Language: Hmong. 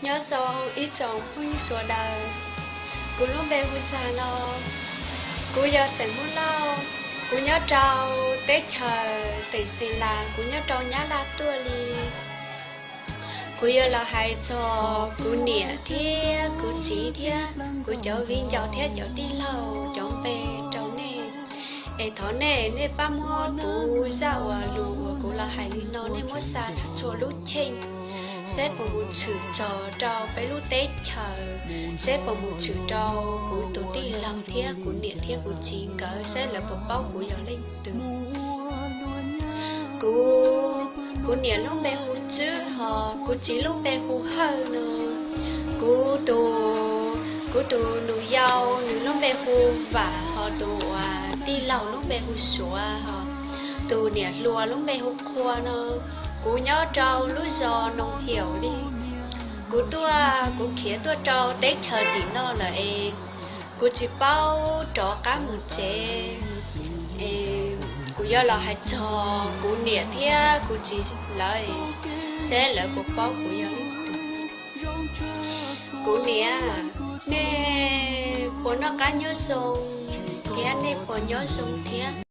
Nyob zoo ib tsoom phooj ywg sawv daws, kuv lub npe hu Xas no, kuv yog xeem Hmoob Lauj, kuv nyob rau teb chaws teb Xeem Las, kuv nyob rau Nyab Laj tuaj li. Kuv yuav los hais txog kuv niam thiab kuv txiv thiab kuv cov viv ncaus thiab cov tij laug cov npe rau nej. Es thov nej, nej pab muab kuv zaj uas lus uas kuv los hais li no nej muab xa txhua txhua lub cheej, seb puas mus tshwm txog rau peb lub teb chaws, seb puas mus tshwm rau kuv tus tij laug thiab kuv niam thiab kuv txiv nkawd, seb lawv puas paub kuv yog leej twg. Kuv, kuv niam lub npe hu Tswb, ho kuv txiv lub npe hu Hawj no. Kuv tus, kuv tus nus yau nws lub npe hu Vam, ho tus uas tij laug lub npe hu Suav, ho tus niam hluas lub npe hu Qhua no. Kuv nyob rau lub zos Noo Hiaum li. Kuv tuaj, kuv khiav tuaj rau teb chaws tim no lawm es kuv tsis paub rov qab mus tsev. Kuv yuav los hais txog kuv niam thiab kuv txiv lawv, seb lawv puas paub kuv yog leej twg. Kuv niam, nej puas noj qab nyob zoo thiab nej puas nyob zoo thiab?